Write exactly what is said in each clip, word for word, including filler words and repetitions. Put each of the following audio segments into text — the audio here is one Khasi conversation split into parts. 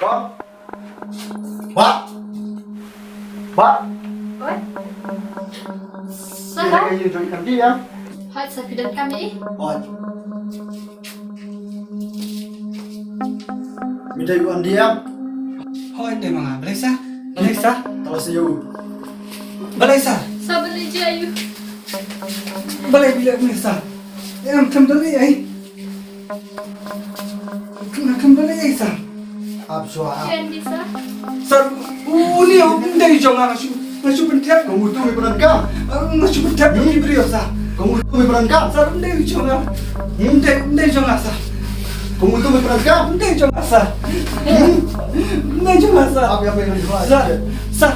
Kong. Bah. Bah. Oi. Sa. Ka ïa jong i Andy ïa. Hooid, sa phi donkam ïa i? Hooid. Me dei u Andy ïa. Hooid, dei ma nga. Balei sa? Balei sa? Tang la sa ïa u. Balei sa? Sa balei jia ïa u? Balei balei balei sa? Em, kam balei ai. Nga kam don ei sa. Ap shuwa ap. Jen di sa. Sa, u ni u dei jong nga, nga shu, nga shu pynthep. Kong utu me pyndonkam. Nga shu pynthep ki briew sa. Kong utu me pyndonkam. Sa, u dei jong nga. U dei, u dei jong nga sa. Kong utu me pyndonkam. U dei jong nga sa. U dei jong nga sa. Ap ap ap. Sa, sa.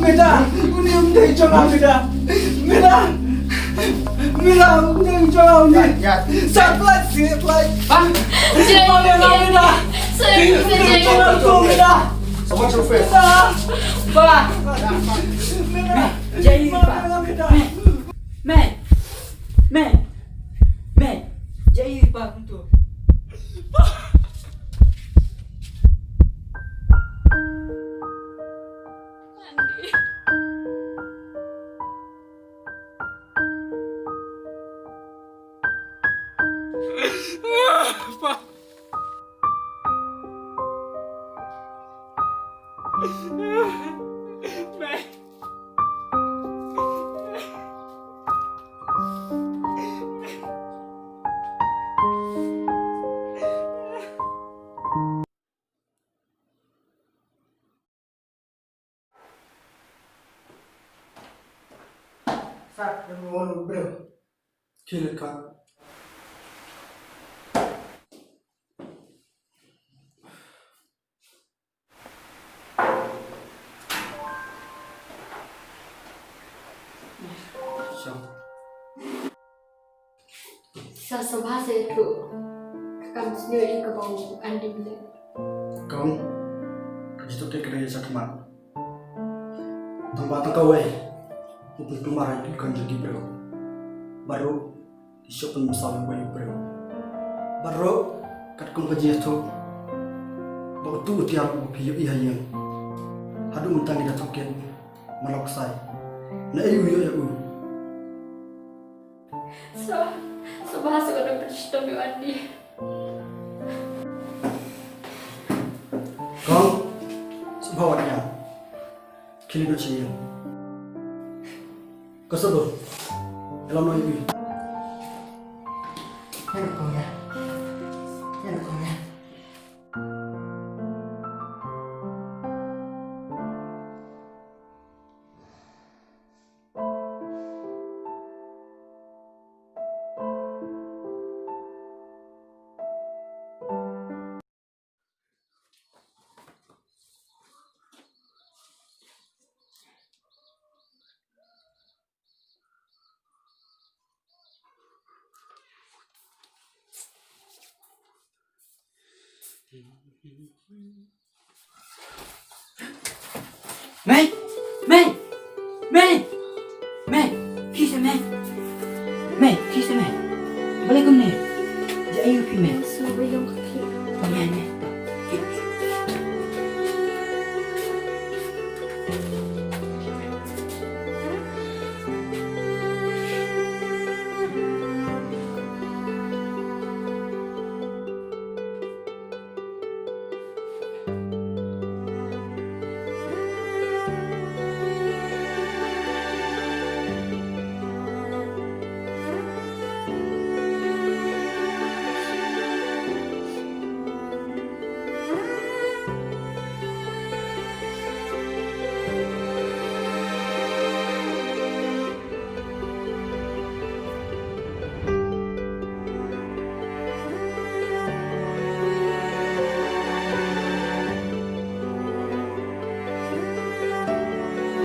Me da, u ni u dei jong nga me da. Me da. Mira, mira, mira. Surprise, surprise. Ha? Jai, mira, mira. Jai, jai. Mira. So what's your face? Ba. Mira. Jai, ba. Mira, mira. Me. Me. Me. Me. Jai, ba, kuntu. Sat, em, won brem. Kile ka. Sa. Sa sngewbha sa ïathuh ka kam sniew ïa ka bang Andy Black. Kong, ka jingthoh ka dei sa khmat. Tang ba tang kawei u pynkulmar ïa ki kong jong ki briew. Baroh ki shu pynmynsaw ïa uwei u briew. Baroh katkum ka jingïathuh ba utu u tiar u phi ïohi ha ïing. Haduh mynta ngi da thok ïa u. Malok sai. Na ei u ïoh ïa u. Sa, sngewbha sa ka dang pynshitom ïa u Andy. Kong, sngewbha wat ïa. Khie leit noh sha ïing. Constable, ïalam noh ïa u. Ïa kong ïa. Ïa kong ïa. Mei! Mei! Mei! Mei! Phi sa mei! Mei, phi sa mei! Balei kumne? Jia aiu phi mei? Mei, mei.